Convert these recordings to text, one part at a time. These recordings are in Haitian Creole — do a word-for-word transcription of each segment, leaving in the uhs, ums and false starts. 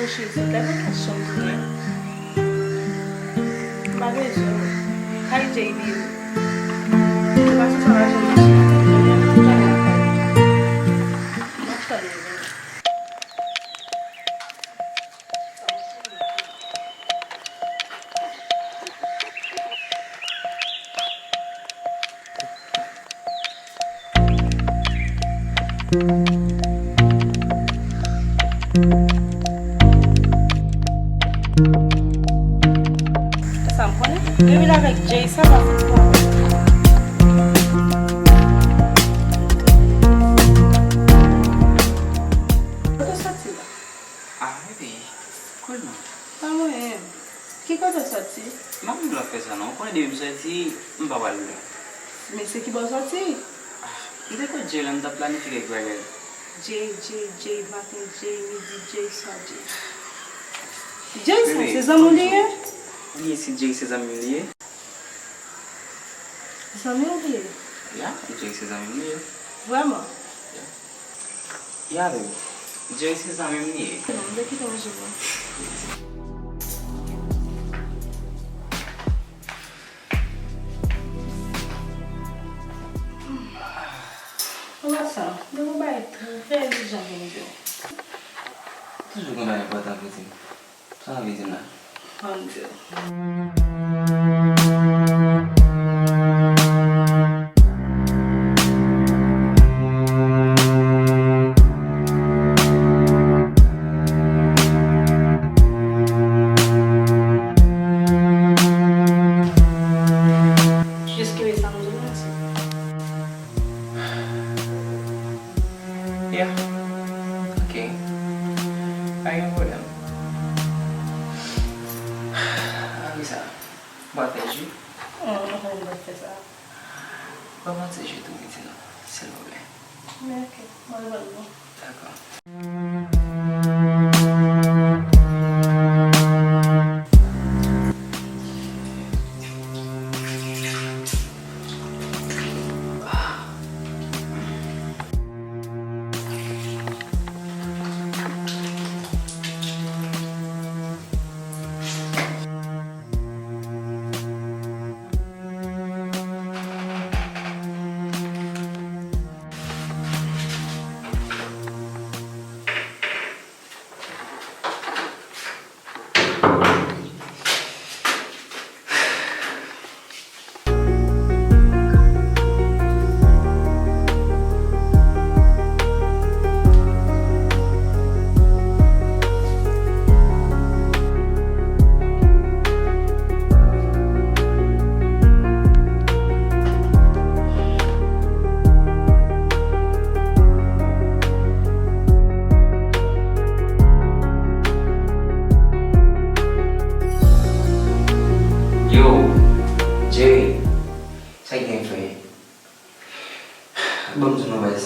Jezi, gade nan chanm tounen. M pa bezwen w. Kay Jay li ye. Se pa sou sa lajan m mache. M ap tann ou lakay. M ap tann ou vini. Sa m konnen. Depi l avèk Jay, sa pa fout bon. Kote w soti la? Ah, epi, konnen. Pa mwen menm. Ki kote w soti? M pa konn lè w ap fè sa non. Ou konnen depi m soti, m pa pral lwen. Men se ki bò w soti? Ah, m te kot Jay la, m t ap planifye kèk bagay. Jay, Jay, Jay, maten Jay, midi Jay, swa Jay. Jay sa, se zanmi w li ye? Wi, si Jay se zanmi m li ye. Zanmi w li ye? Ya, Jay se zanmi m li ye. Vrèman? Ya. Ya, baby. Jay se zanmi m li ye. Non, m te kite yon jou pou. Kòman sa? Gen yon bagay trè ijan pou m di w. Toujou gen bagay enpòtan pou di m. Sa w anvi di m la? Ann di w. Jis kenbe sa m di w la, ti. Yeah. Ok. Pa gen pwoblèm. Ann fè sa. Ou pa fè ji? Non, mwen pa fè sa. Ban mwen ti ji tou, piti non, silvouplè. Men ok, mwen al ban nou. Dakò. Yo, Jerry, sa k gen frè? Ban m di w non baz.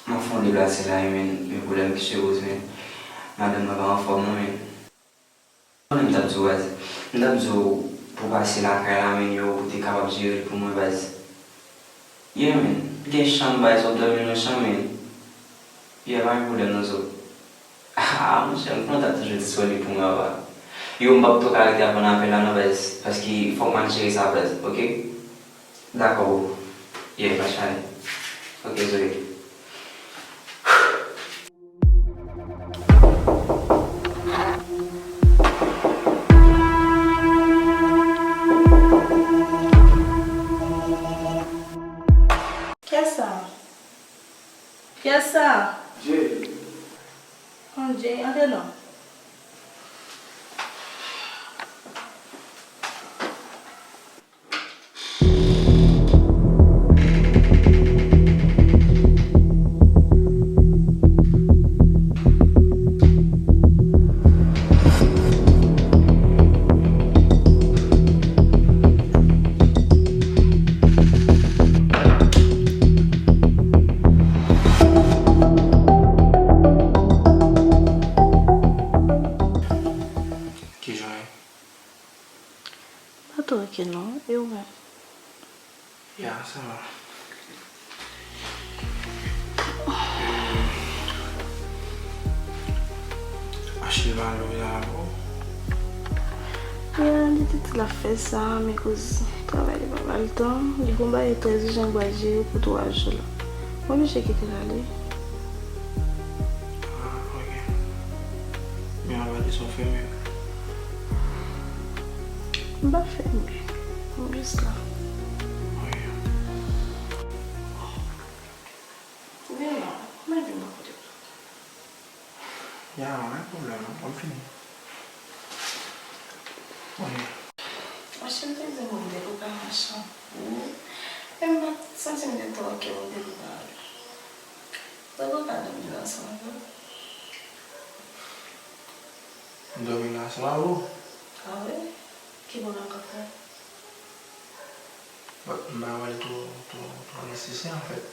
M ap fè yon deplase la wi, men, men pwoblèm ki se woz, men. Madanm nan pa anfòm non, men. Konnen m t ap di w baz. M t ap di w pou w pase lakay la, men, yo, pou w te kapab jere l pou mwen baz. Yeah, men. Gen chanm baz, w ap dòmi nan chanm, men. Yeah, pa gen pwoblèm non, zo. Ah, monchè, m konnen w t ap toujou disponib pou mwen, apa. Yo, m p ap twò ka rete ap pran apèl la non, baz, paske fòk m al jere sa, baz, ok? Dakò, bro. Yeah, pa chale. Ok, Zoe. Kiyès sa? Kiyès sa? Jay. An, Jay, antre non. Kijan w ye? Pa twò oke non, e ou menm? Ya, sa va. Mache mal wi la o. Ya, li te di l ap fè sa, men koz travay li pa ba l tan, li gon bagay trè ijan l pral jere pou twa jou la. Mwen oblije kite l ale. Ah, ok. Men an va di sa w fèmen. M pa fèmen. M jis la. Ok. Vin non, mwen vin bò kote w. Ya, anyen pwoblèm non, m fini. Wi. Monchè, m te di moun de loup la nan chanm. Wi. E m pa t santi m te twò ke moun de loup la. Donk ou ka dòmi la ansanm avè m? M dòmi la ansanm avè w? A wi. Ki bò n ap fè? But m pa wè l twò, twò, twò nesesè, anfèt.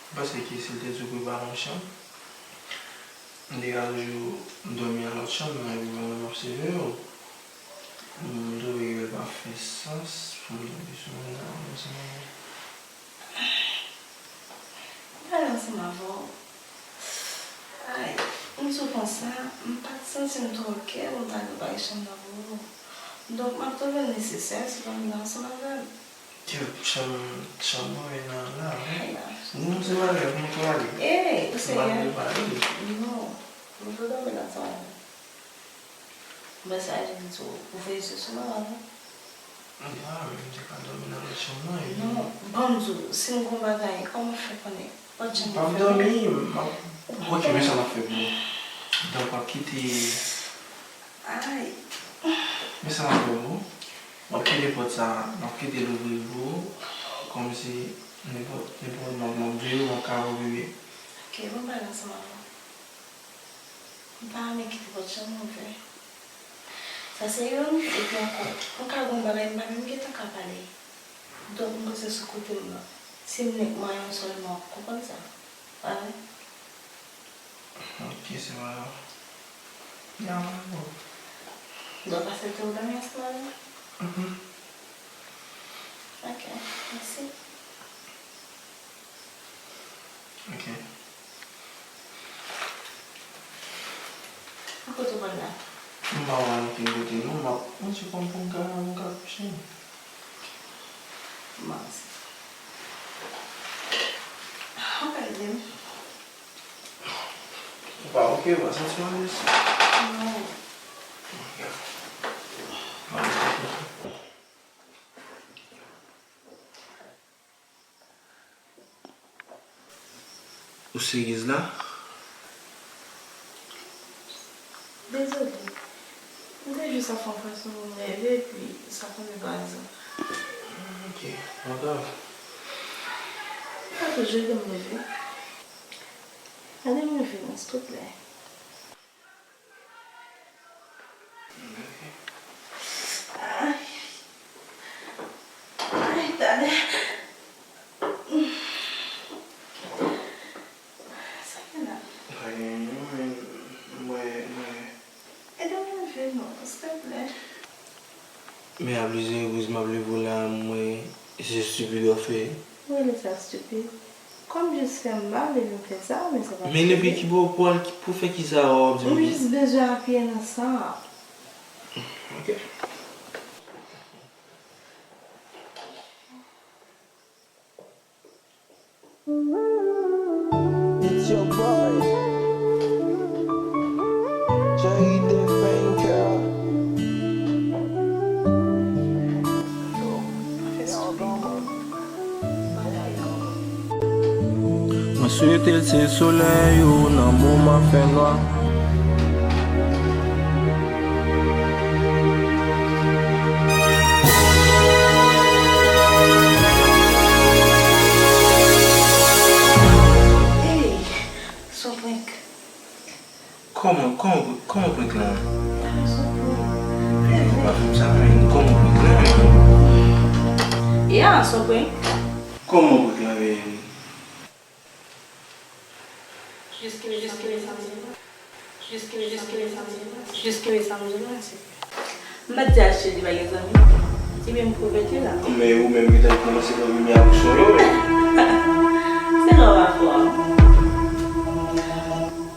M panse ke si l te di w prepare yon chanm, m te ka toujou dòmi nan lòt chanm nan, epi pandan m ap siveye w. M twouve ke l pa fè sans pou m dòmi sou moun nan, men se mwen menm. M pale ansanm avè w. Ay, m di w konsa, m pa t santi m twò kè pou m ta prepare chanm nan pou ou. Donk, m ap twouve l nesesè si w pa vin ansanm avè m. Ki chanm, chanm mwen nan la, wi. Ay la. Non, se pa lè pou m prepare. Ey, ou serye? M pa prepare. Non, m vle dòmi la ansanm avè m. Mwen sa vin di w, ou veye zye sou mwen, non? Ya, men m te ka dòmi nan lòt chanm nan, epi. Non, ban m di w, si m gon bagay, kòman w fè konnen? Lòt chanm m ap dòmi, m ap, ok, men sa m ap fè pou ou. Donk, w ap kite. Ay. Men sa m ap fè pou ou. M ap kite pòt sa, m ap kite l ouvri pou ou, kòmsi nenpòt, nenpòt, m ap, m ap veye w, m ap ka reveye. Ok, bon, pale ansanm avè w. M pa renmen kite pòt chanm ouvè. Sa se youn, epi ankò, m ka gen yon bagay m pa menm gentan ka pale. Donk, m panse sou kote m nan. Si m nek manyen w sèlman, w ap konprann sa. Pa vre? Ok, se pa grav. Ya, mwen bon. Donk, aksepte w dòmi ansanm avè m? Mhm. Ok, mèsi. Ok. Ki kote w pral la? M pa pral ankenn kote non, m ap, mwen se kòm pou m ka, pou m ka kouche. Mèsi. Ou ka ede m? Ou pa ok, ou pa santi w alèz? Non. Ok. Mwen, Ou serye la? Dezole. M te jis ap fè yon fason pou m leve, epi sa tonbe pa aza. Ok, pa grav. Ou ka toujou ede m leve? Ede m leve non, silvouplè. Ay. Ay, talè. Sa gen la? Pa gen anyen non, men mwen, mwen. Ede m leve non, silvouplè. Men a plizyè repriz m ap leve w la, m wè se estipid w ap fè. Ou rele sa estipid? Kòm jis fè m mal, epi m fè sa, men sa pa estipid. Men epi ki bò pou al, pou fè kisa w ap di m? M jis bezwen apiye nan sa. Ok. It's your boy, Jerry the Banker. Mwen swete l se solèy ou nan moman fènwa. Ey, se yon prank. Kòman, kòman, kòman prank lan? Baby, ou pa fè m sa, men kòman prank lan, men? Ya, se yon prank. Kòman prank lan, men? Jis kenbe sa m di w la. Jis kenbe sa m di w la. Jis kenbe sa m di w la, silvouplè. M pa t di Ashley li pa gen zanmi. Ebyen, m pwouve l la. Men ou menm ki t ap kòmanse pran premye aksyon yo, men. Se lè w pa fò.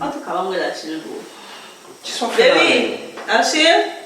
Antouka, ban m rele Ashley pou ou. Kisa w fè la? Baby, al siye.